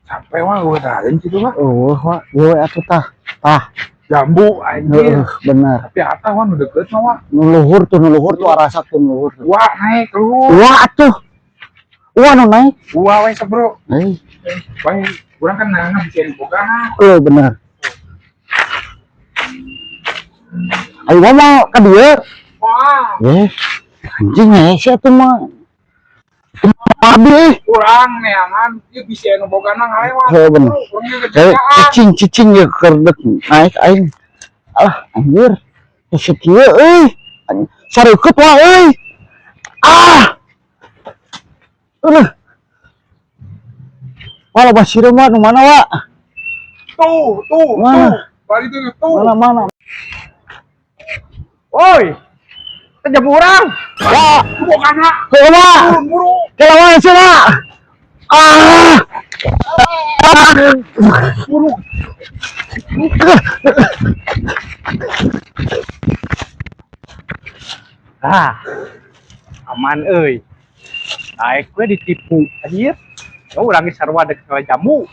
Sampai wah gua tadi situ mah. Oh, wah, ieu we atuh tah. Tah, Jambu anjir. Heeh, bener. Tapi atas wah nu deket mah wah. Nu luhur tuh, nu luhur tuh arasak tuh nu luhur. Wah naik lu. Wah atuh. Wah nu naik. Wah we bro. Eh, Wah, kurang kan nangis bisa dibuka. Oh bener. Ayo mama ka dieu. Wah, Eh, anjing eh sia tuh mah. Abi eh. Kurang neangan ieu bisa anu bogana ngalewat. Heuh, bener. Kurang ge Eh, kerjaan. Cicing cicing ya kerdek naik aing. Alah, anjir. Si kieu euy. Sareukeut wah euy. Ah. Aduh. Wah, loba sireum mah nu mana wa? Tuh, tuh, Mana? Tuh. Bari tuh, tuh. Mana mana? Woi, jamu urang. Wah, Bogana. heuh wa. Turun buru. Kelawan sih wa. Ah. Ah. Buru. Ah, aman euy. Aek we ditipu anjir. Ya urang geus sarua dek jamu.